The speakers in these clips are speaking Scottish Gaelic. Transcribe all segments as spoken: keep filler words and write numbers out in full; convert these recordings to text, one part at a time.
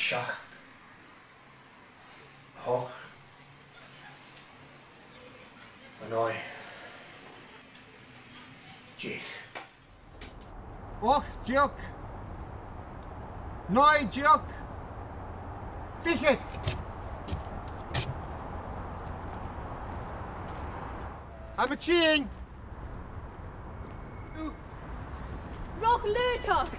Seachd. Ochd. A naoi. Deich. Ochd deug. Naoi deug. Fichead. Tha mi a' tighinn. Roch lùteach.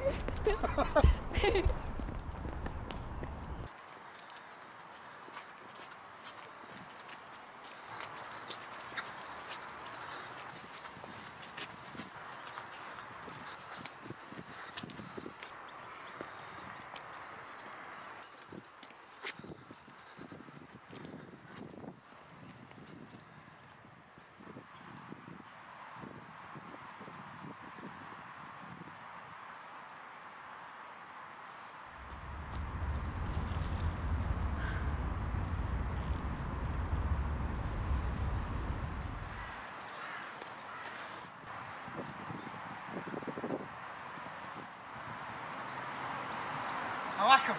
Tha agam.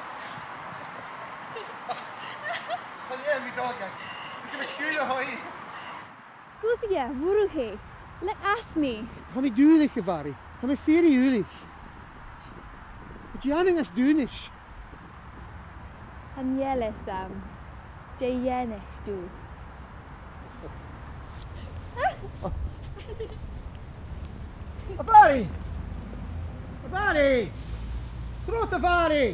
Chan eil mi dòigheil. Bha mi sgìth le hòigh. Sguir dhomh, a Mhurchaidh, leig às mi. Tha mi duilich, a Mhàiri. Tha mi fìor dhuilich. Dèan às duine. Chan eil fhios agam dè dhèanadh tu. A Mhàiri! A Mhàiri! Trobhad, a Mhàiri!